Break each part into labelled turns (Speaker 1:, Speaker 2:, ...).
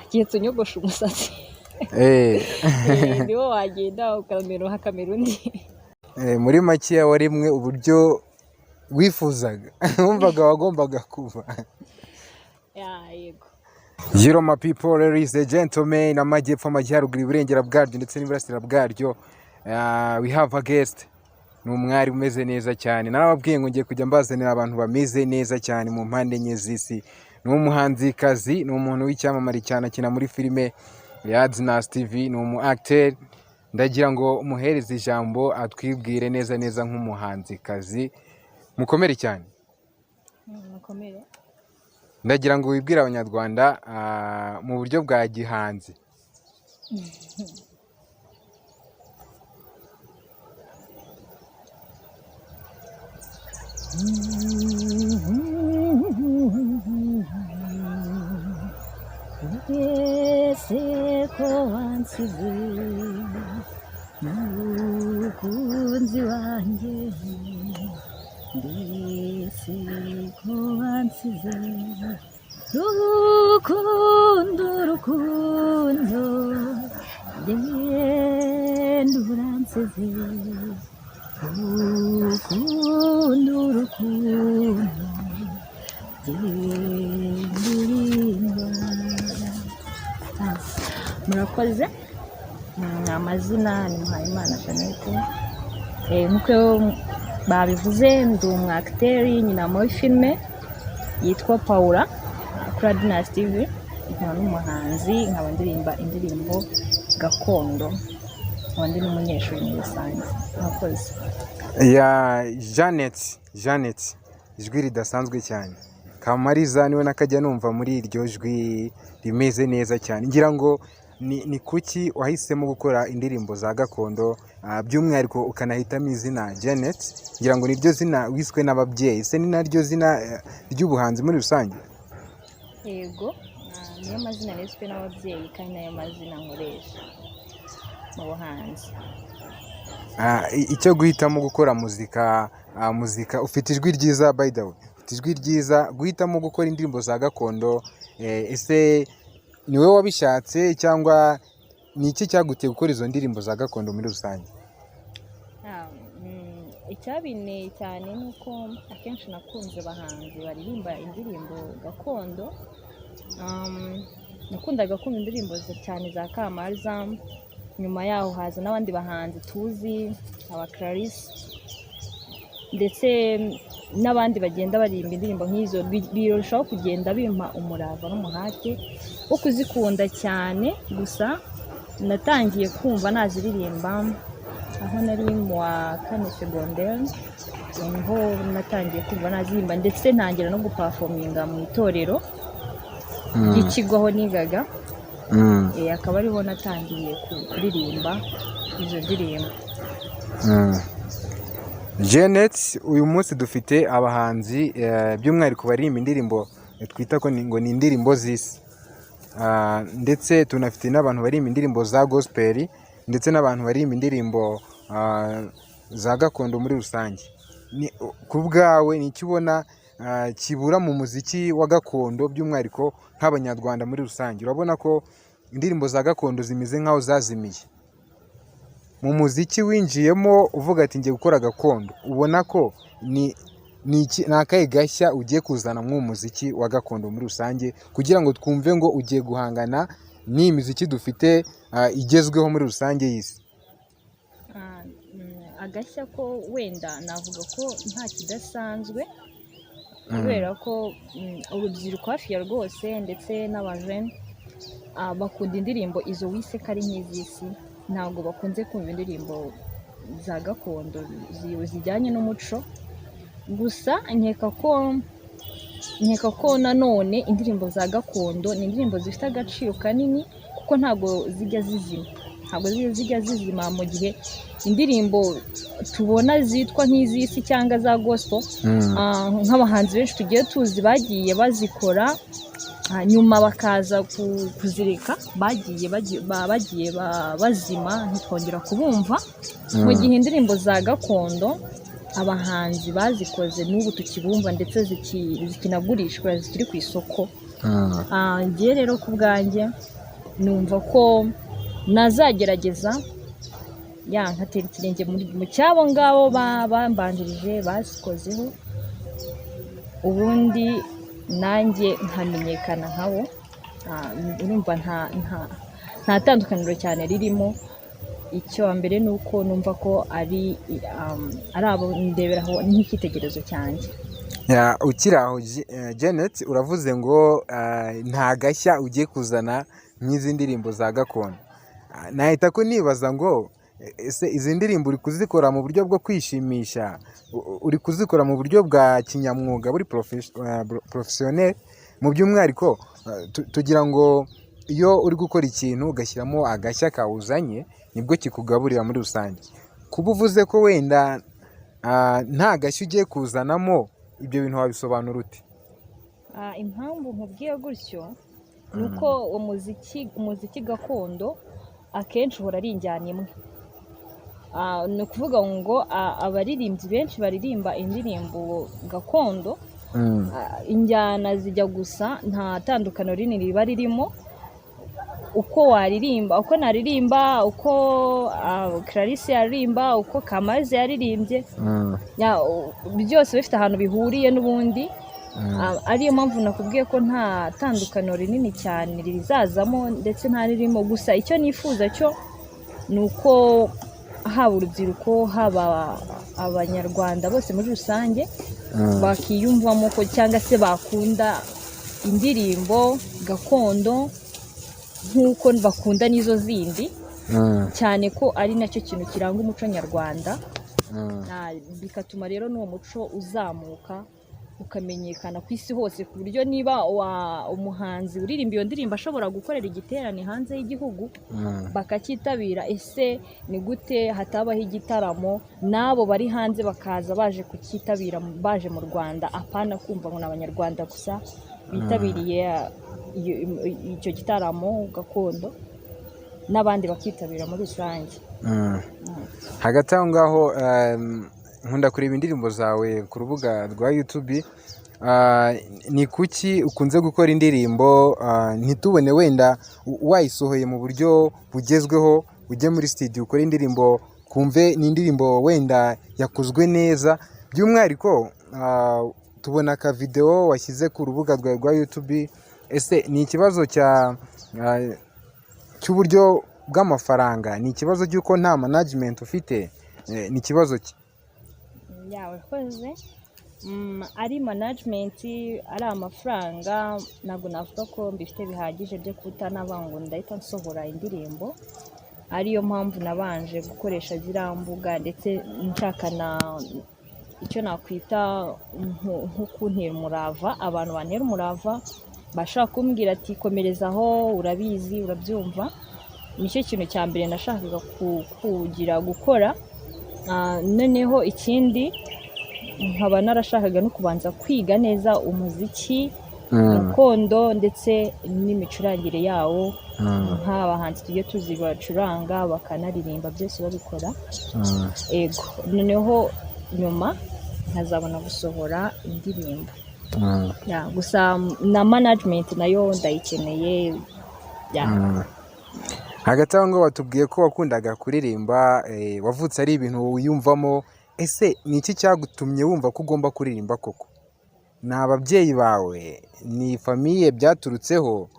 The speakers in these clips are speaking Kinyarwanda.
Speaker 1: Keretse unyogosha umusatsi. Niwo wagenda ukamera, hakamera undi.
Speaker 2: Muri makeya waremwe uburyo wifuzaga, wumvaga wagombaga kuba.
Speaker 1: Yeah, yego.
Speaker 2: Yo my people, ladies and gentlemen, amajyepfo, amajyaruguru, iburengera bwaryo ndetse n'iburasira bwaryo. We have a guest. Ni umwari umeze neza cyane. Narababwiye ngo ngiye kujya mbazanira abantu bameze neza cyane mu mpande enye z'isi. Ni umuhanzikazi, ni umuntu w'icyamamare cyane, akina muri filime ya Dinas TV, ni umu acteur. Ndagira ngo muhereze ijambo atwibwire neza neza nk'umuhanzikazi. Mukomere cyane.
Speaker 1: Mukomere.
Speaker 2: Ndagira ngo wibwire Abanyarwanda mu buryo bwa gihanzi.
Speaker 1: Ese ko wansize, mukunzi wanjye, mbese ko wansize, rukundo, rukundo, genda uransize, rukundo, rukundo, genda urindwa. Murakoze. Amazina ni Muhayimana Jeannette. Nk'uko babivuze, ndi umu acteur, nkina muri filime yitwa Paula kuri Adinas TV, nkaba n'umuhanzi, nkaba ndirimba indirimbo gakondo, nkaba ndi n'umunyeshuri muri rusange. Murakoze.
Speaker 2: Ya Janet, Janet, ijwi ridasanzwe cyane. Kamariza niwe nakajya numva muri iryo jwi rimeze neza cyane. Ngira ngo ni kuki wahisemo gukora indirimbo za gakondo, by'umwihariko ukanahitamo izina Janet? Ngira ngo niryo zina wiswe n'ababyeyi, se ni naryo zina ry'ubuhanzi muri rusange?
Speaker 1: Yego, niyo mazina niswe n'ababyeyi kandi nayo mazina nkoresha mu buhanzi.
Speaker 2: Icyo guhitamo gukora muzika, muzika, ufite ijwi ryiza, by the way, ufite ijwi ryiza. Guhitamo gukora indirimbo za gakondo, ese ni wowe wabishatse cyangwa ni iki cyaguteye gukora izo ndirimbo za gakondo muri rusange?
Speaker 1: Icyabinteye cyane ni uko akenshi nakunze abahanzi baririmba indirimbo gakondo. Nakundaga kumva indirimbo cyane za Kamariza, nyuma yaho haza n'abandi bahanzi tuzi, aba Clarisse ndetse n'abandi bagenda baririmba indirimbo nk'izo, birushaho kugenda bimpa umurava n'umuhate wo kuzikunda cyane. Gusa natangiye kumva naziririmba aho nari mu wa kane segonderi, niho natangiye kumva naziririmba, ndetse ntangira no guperforminga mu itorero ry'ikigo aho nigaga. Akaba ariho natangiriye kuririmba izo ndirimbo.
Speaker 2: Janet, uyu munsi dufite abahanzi, by'umwihariko baririmba indirimbo twita ko ngo ni indirimbo z'isi, ndetse tunafite n'abantu baririmba indirimbo za gospel, ndetse n'abantu baririmba indirimbo za gakondo muri rusange. Ku bwawe ni icyo ubona kibura mu muziki wa gakondo, by'umwihariko nk'Abanyarwanda muri rusange? Urabona ko indirimbo za gakondo zimeze nk'aho zazimiye. Mu muziki winjiyemo uvuga ati ngiye gukora gakondo, ubona ko ni akahe gashya ugiye kuzana muri uwo muziki wa gakondo muri rusange, kugira ngo twumve ngo ugiye guhangana n'iyi miziki dufite igezweho muri rusange y'isi?
Speaker 1: Agashya ko wenda navuga ko nta kidasanzwe, kubera ko urubyiruko hafi ya rwose ndetse n'abajene bakunda indirimbo izo wise ko ari nk'iz'isi, ntabwo bakunze kumva indirimbo za gakondo zijyanye n'umuco. Gusa nkeka ko nanone indirimbo za gakondo ni indirimbo zifite agaciro kanini, kuko ntabwo zijya zizima, ntabwo zijya zizima, mu gihe indirimbo tubona zitwa nk'iz'isi cyangwa za gospel, nk'abahanzi benshi tugiye tuzi bagiye bazikora, hanyuma bakaza kuzireka, bagiye bazima, ntitwongera kubumva, mu gihe indirimbo za gakondo abahanzi bazikoze n'ubu tukibumva, ndetse zikinagurishwa, zikiri ku isoko. Njye rero ku bwanjye numva ko nazagerageza ya nkatera ikirenge mu cyabo ngabo bambanjirije bazikozeho, ubundi nanjye nkamenyekana nkabo. Urumva nta tandukaniro cyane ririmo. Icyo mbere ni uko numva ko ari abo ndeberaho nk'icyitegererezo cyanjye.
Speaker 2: Ya, ukiri aho Janet, uravuze ngo nta gashya ugiye kuzana nk'izi ndirimbo za gakondo. Nahita ko nibaza ngo ese izi ndirimbo uri kuzikora mu buryo bwo kwishimisha, uri kuzikora mu buryo bwa kinyamwuga buri professionnel? Mu by'umwihariko tugira ngo iyo uri gukora ikintu ugashyiramo agashya kawuzanye, nibwo kikugaburira muri rusange. Kuba uvuze ko wenda nta gashya ugiye kuzanamo, ibyo bintu wabisobanura ute?
Speaker 1: Impamvu nkubwiye gutyo ni uko umuziki gakondo akenshi uhora ari injyana imwe. Ni ukuvuga ngo abaririmbyi benshi baririmba indirimbo gakondo, injyana zijya gusa, nta tandukaniro rinini riba ririmo. Uko waririmba, uko naririmba, uko Clarisse yaririmba, uko Kamaze yaririmbye, byose bifite ahantu bihuriye n'ubundi. Ariyo mpamvu nakubwiye ko nta tandukaniro rinini cyane rizazamo, ndetse nta ririmo. Gusa icyo nifuza cyo ni uko haba urubyiruko, haba Abanyarwanda bose muri rusange, bakiyumvamo ko cyangwa se bakunda indirimbo gakondo nk'uko bakunda n'izo zindi, cyane ko ari nacyo kintu kiranga umuco nyarwanda. Bigatuma rero n'uwo muco uzamuka ukamenyekana ku isi hose, ku buryo niba umuhanzi uririmba iyo ndirimbo ashobora gukorera igiterane hanze y'igihugu bakacyitabira, ese ni gute hatabaho igitaramo n'abo bari hanze bakaza baje kucyitabira, baje mu Rwanda, apana kumva ngo ni Abanyarwanda gusa bitabiriye icyo gitaramo gakondo, n'abandi bakitabira muri rusange.
Speaker 2: Hagati aho ngaho, nkunda kureba indirimbo zawe ku rubuga rwa YouTube. Ni kuki ukunze gukora indirimbo ntitubone wenda wayisohoye mu buryo bugezweho, ujye muri studio ukore indirimbo, kumve ni indirimbo wenda yakozwe neza? By'umwihariko tubona akavidewo washyize ku rubuga rwawe rwa YouTube. Ese ni ikibazo cy'uburyo bw'amafaranga? Ni ikibazo cy'uko nta management ufite? Ni ikibazo ki?
Speaker 1: Yawe urakoze. Ari management, ari amafaranga, ntabwo navuga ko mbifite bihagije byo kutanaba ngo ndahita nsohora indirimbo. Ariyo mpamvu nabanje gukoresha ziriya mbuga, ndetse nshaka na icyo nakwita nko kuntera umurava, abantu bantera umurava bashaka kumbwira ati: "Komereza aho, urabizi, urabyumva." Nicyo kintu cya mbere nashakaga kugira gukora. Noneho ikindi nkaba narashakaga no kubanza kwiga neza umuziki gakondo ndetse n'imicurangire yawo, nk'abahanzi tujye tuzi bacuranga bakanaririmba, byose babikora. Ego, noneho nyuma nkazabona gusohora indirimbo. Ya, gusa na management nayo ndayikeneye ya.
Speaker 2: Hagati aho ngaho watubwiye ko wakundaga kuririmba, wavutse ari ibintu wiyumvamo. Ese ni iki cyagutumye wumva ko ugomba kuririmba koko? Ni ababyeyi bawe? Ni famille byaturutseho?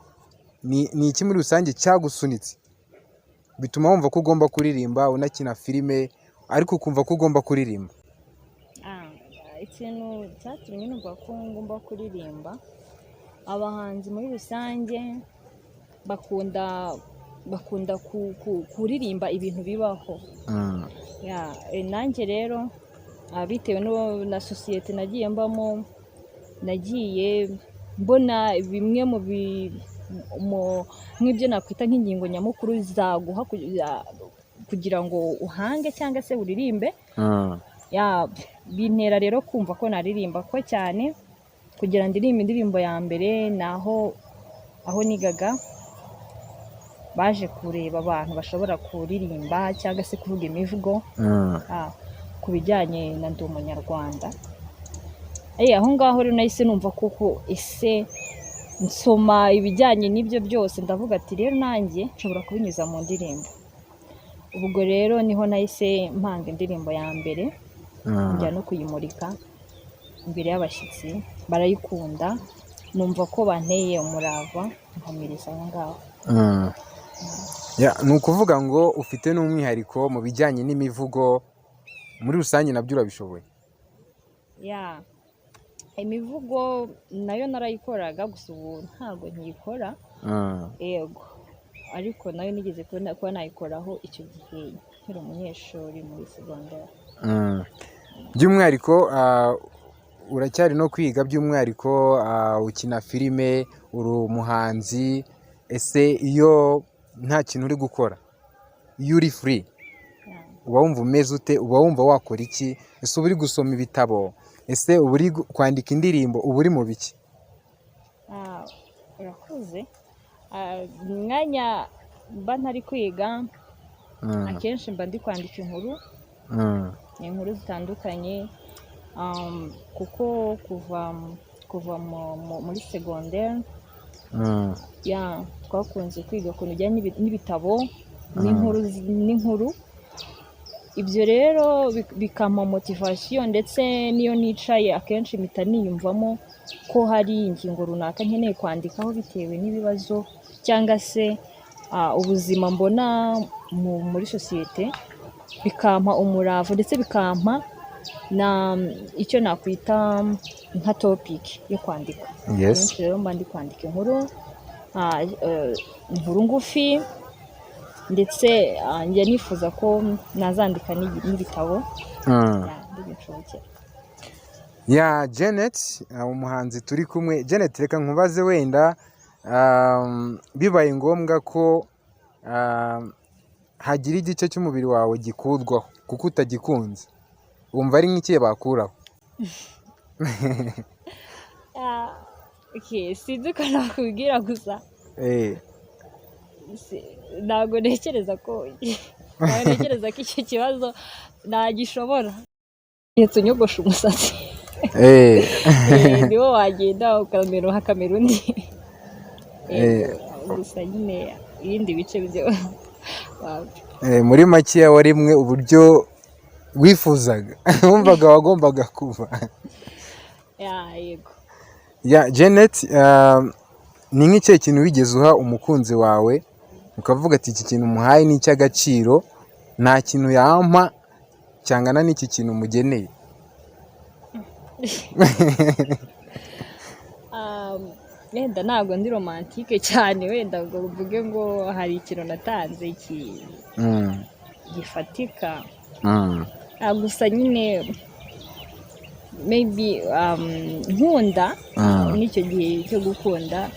Speaker 2: Ni iki muri rusange cyagusunitse bituma wumva ko ugomba kuririmba, unakina filime ariko ukumva ko ugomba kuririmba?
Speaker 1: Ikintu cyatumye numva ko ngomba kuririmba, abahanzi muri rusange bakunda kuririmba ibintu bibaho. Ya, nanjye rero bitewe na sosiyete nagiye mbamo, nagiye mbona bimwe mu nk'ibyo nakwita nk'ingingo nyamukuru zaguha kugira ngo uhange cyangwa se uririmbe. Ya, bintera rero kumva ko naririmba, ko cyane kugira ndirimbe indirimbo ya mbere naho aho nigaga baje kureba abantu bashobora kuririmba cyangwa se kuvuga imivugo ku bijyanye na Ndi Umunyarwanda. Aho ngaho rero nahise numva koko ese Nsoma ibijyanye n'ibyo byose, ndavuga ati: "Rero nanjye nshobora kubinyuza mu ndirimbo." Ubwo rero niho nahise mpanga indirimbo ya mbere, njya no kuyimurika imbere y'abashyitsi, barayikunda, numva ko banteye umurava, nkomereza aho ngaho.
Speaker 2: Ya, ni ukuvuga ngo ufite n'umwihariko mu bijyanye n'imivugo muri rusange, nabyo urabishoboye?
Speaker 1: Ya, imivugo nayo narayikoraga, gusa ubu ntabwo nkiyikora. Yego, ariko nayo nigeze kuba nayikoraho icyo gihe nkiri umunyeshuri muri segonderi.
Speaker 2: By'umwihariko uracyari no kwiga, by'umwihariko ukina filime, uri umuhanzi. Ese iyo nta kintu uri gukora, iyo uri free, uba wumva umeze ute? Uba wumva wakora iki? Ese uba uri gusoma ibitabo? Ese uba uri kwandika indirimbo? Uba uri mu biki?
Speaker 1: Ah, urakoze. Umwanya mba ntari kwiga, akenshi mba ndi kwandika inkuru, inkuru zitandukanye, kuko kuva muri segonderi, ya, twakunze kwiga ukuntu bijyanye n'ibitabo n'inkuru. Ibyo rero bikampa motivation, ndetse n'iyo nicaye akenshi mpita niyumvamo ko hari ingingo runaka nkeneye kwandikaho bitewe n'ibibazo cyangwa se ubuzima mbona muri sosiyete, bikampa umurava, ndetse bikampa na icyo nakwita nka topic yo kwandika. Akenshi rero mba ndi kwandika inkuru, inkuru ngufi, ndetse njya nifuza ko nazandika n'ibitabo. Ya, ndibinshobokera.
Speaker 2: Ya, Janet, umuhanzi turi kumwe. Janet, reka nkubaze wenda, bibaye ngombwa ko hagira igice cy'umubiri wawe gikurwaho kuko utagikunze, wumva ari nk'ikihe bakuraho?
Speaker 1: Ah, okay, sinzi ko nakubwira gusa ntabwo ntekereza ko icyo kibazo nagishobora, keretse unyogosha umusatsi. Niwo wagenda ukamera hakamera undi. Yego, gusa nyine ibindi bice byo wapi.
Speaker 2: Muri makeya warimwe uburyo wifuzaga, wumvaga wagombaga kuva.
Speaker 1: Ya, yego.
Speaker 2: Ya, Janet, ni nk'ikihe kintu wigeze uha umukunzi wawe ukavuga ati: "Iki kintu umuhaye ni icy'agaciro, nta kintu yampa cyangana n'iki kintu mugeneye"?
Speaker 1: Wenda ntabwo ndi romantique cyane, wenda ngo mvuge ngo hari ikintu natanze gifatika. Gusa nyine maybe nkunda, n'icyo gihe cyo gukunda,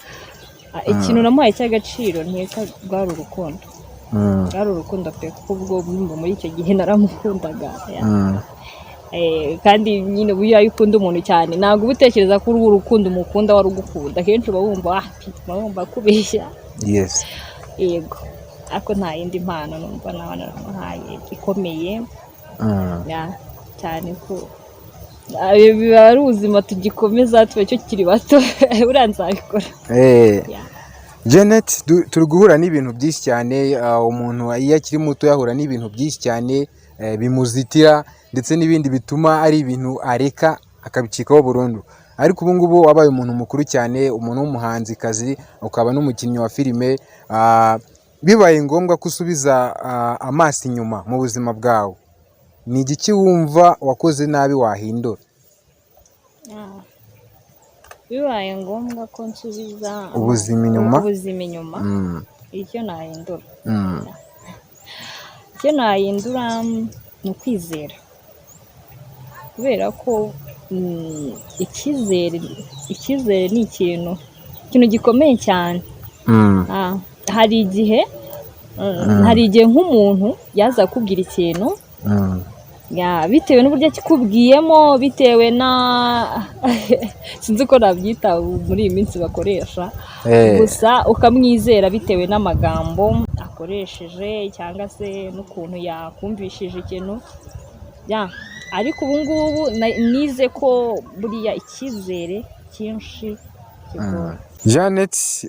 Speaker 1: ikintu namuhaye cy'agaciro nkeka rwari urukundo. Rwari urukundo pe, kuko ubwo ndumva muri icyo gihe naramukundaga, yeah. Kandi nyine buriya iyo ukunda umuntu cyane, ntabwo uba utekereza ko urwo urukundo umukunda wari ugukunda. Akenshi uba wumva uba wumva akubeshya. Yego, ariko nta yindi mpano numva naba naramuhaye ikomeye. Ya, cyane ko biba ari ubuzima tugikomeza, tuba tukiri bato, buriya nzabikora. Yeah.
Speaker 2: Janet, turi guhura n'ibintu byinshi cyane. Umuntu iyo akiri muto yahura n'ibintu byinshi cyane bimuzitira, ndetse n'ibindi bituma ari ibintu areka akabicikaho burundu. Ariko ubu ngubu wabaye umuntu mukuru cyane, umuntu w'umuhanzikazi, ukaba n'umukinnyi wa filime. Bibaye ngombwa ko usubiza amaso inyuma mu buzima bwawe, ni igiki wumva wakoze nabi wahindura?
Speaker 1: Bibaye ngombwa ko nsubiza
Speaker 2: ubuzima inyuma.
Speaker 1: Ubuzima inyuma, icyo nahindura, icyo nahindura ni ukwizera, kubera ko icyizere ni ikintu gikomeye cyane. Hari igihe nk'umuntu yaza kukubwira ikintu, ya, bitewe n'uburyo akikubwiyemo, bitewe na sinzi uko nabyita muri iyi minsi bakoresha, gusa ukamwizera bitewe n'amagambo akoresheje cyangwa se n'ukuntu yakumvishije ikintu, ya. Ariko ubu ngubu nize ko buriya icyizere cyinshi kigora.
Speaker 2: Janet,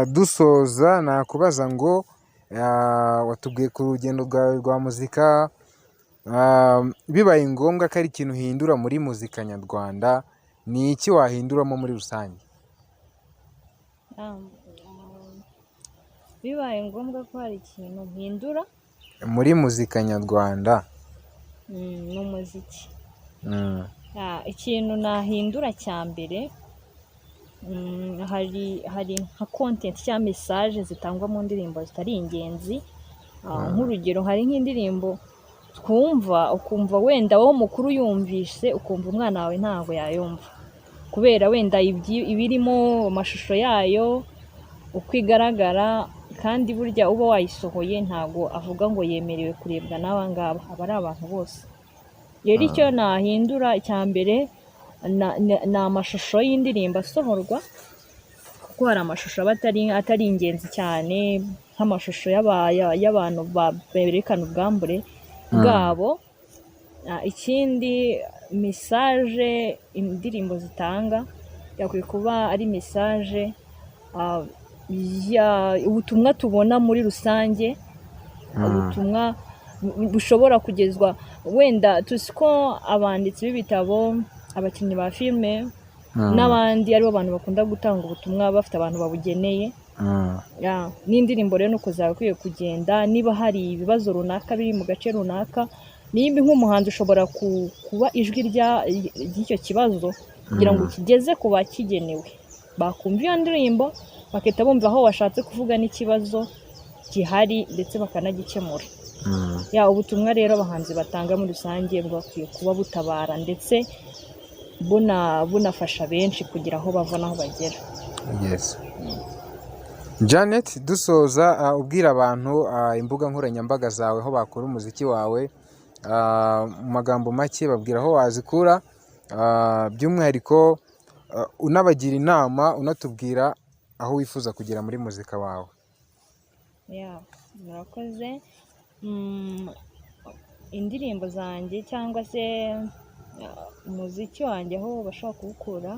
Speaker 2: dusoza nakubaza ngo watubwiye ku rugendo rwawe rwa muzika, bibaye ngombwa ko ari ikintu uhindura muri muzika nyarwanda, ni iki wahinduramo muri rusange?
Speaker 1: Bibaye ngombwa ko hari ikintu mpindura
Speaker 2: muri muzika nyarwanda.
Speaker 1: Ni umuziki. Ikintu nahindura cya mbere, hari nka content cyangwa message zitangwa mu ndirimbo zitari ingenzi. Nk'urugero, hari nk'indirimbo twumva ukumva wenda wowe mukuru yumvise, ukumva umwana wawe ntabwo yayumva kubera wenda ibirimo, amashusho yayo uko igaragara. Kandi burya uba wayisohoye ntabwo avuga ngo yemerewe kurebwa n'aba ngaba, aba ari abantu bose. Rero icyo nahindura icya mbere ni amashusho y'indirimbo asohorwa, kuko hari amashusho aba atari ingenzi cyane, nk'amashusho y'abantu berekana ubwambure bwabo. Ikindi, message indirimbo zitanga yakwiye kuba ari message ubutumwa tubona muri rusange, ubutumwa bushobora kugezwa. Wenda tuzi ko abanditsi b'ibitabo, abakinnyi ba filime n'abandi aribo bantu bakunda gutanga ubutumwa bafite abantu babugeneye. N'indirimbo rero nuko zagakwiye kugenda. Niba hari ibibazo runaka biri mu gace runaka, nimba nk'umuhanzi ushobora kuba ijwi ry'icyo kibazo kugira ngo ukigeze ku bakigenewe, bakumva iyo ndirimbo bagahita bumva aho washatse kuvuga n'ikibazo gihari, ndetse bakanagikemura. Ubutumwa rero abahanzi batanga muri rusange bwakwiye kuba butabara ndetse bunafasha benshi kugira aho bava n'aho bagera.
Speaker 2: Yes. Janet, dusoza, ubwira abantu imbuga nkoranyambaga zawe, aho bakura umuziki wawe, mu magambo make babwira aho wazikura, by'umwihariko unabagira inama, unatubwira aho wifuza kugera muri muzika wawe.
Speaker 1: Yeah, murakoze. Indirimbo zanjye cyangwa se umuziki wanjye aho bashobora kuwukura,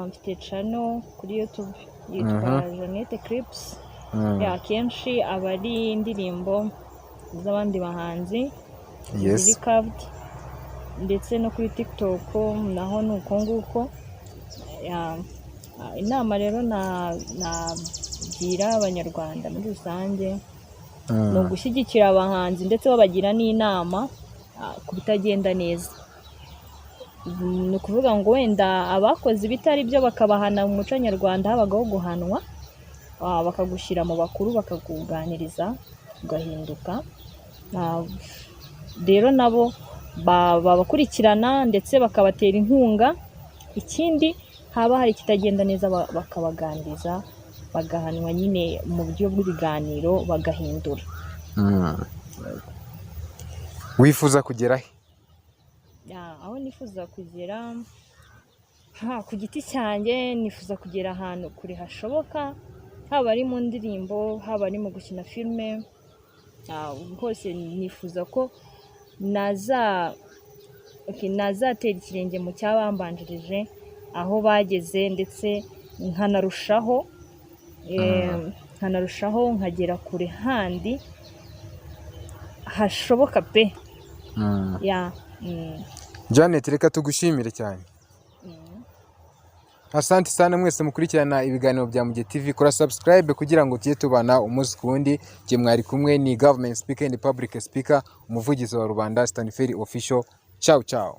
Speaker 1: mfite channel kuri YouTube yitwa Jeannette Clips. Yeah, akenshi aba ari indirimbo z'abandi bahanzi ziri covered, ndetse no kuri TikTok naho ni uko nguko. Yeah, inama rero nagira abanyarwanda muri rusange ni ugushyigikira abahanzi, ndetse babagira n'inama ku bitagenda neza. Ni ukuvuga ngo wenda abakoze ibitari byo bakabahana. Mu muco nyarwanda habagaho guhanwa, bakagushyira mu bakuru, bakakuganiriza ugahinduka. Rero nabo babakurikirana ndetse bakabatera inkunga. Ikindi, haba hari ikitagenda neza bakabaganiriza, bagahanwa nyine mu buryo bw'ibiganiro, bagahindura.
Speaker 2: Wifuza kugera he?
Speaker 1: Yeah, aho nifuza kugera ku giti cyanjye, nifuza kugera ahantu kure hashoboka, haba ari mu ndirimbo, haba ari mu gukina filime, hose nifuza ko okay, nazatera ikirenge mu cyabambanjirije aho bageze, ndetse nkanarushaho nkagera kure handi hashoboka pe. Yeah.
Speaker 2: Janet, reka tugushimire cyane. Asante sana mwese mukurikirana ibiganiro bya Mugihe TV. Kora subscribe kugira ngo tujye tubana umunsi ku wundi. Jye mwari kumwe ni government speaker and public speaker, umuvugizi wa rubanda, Stanford Official. Ciao ciao.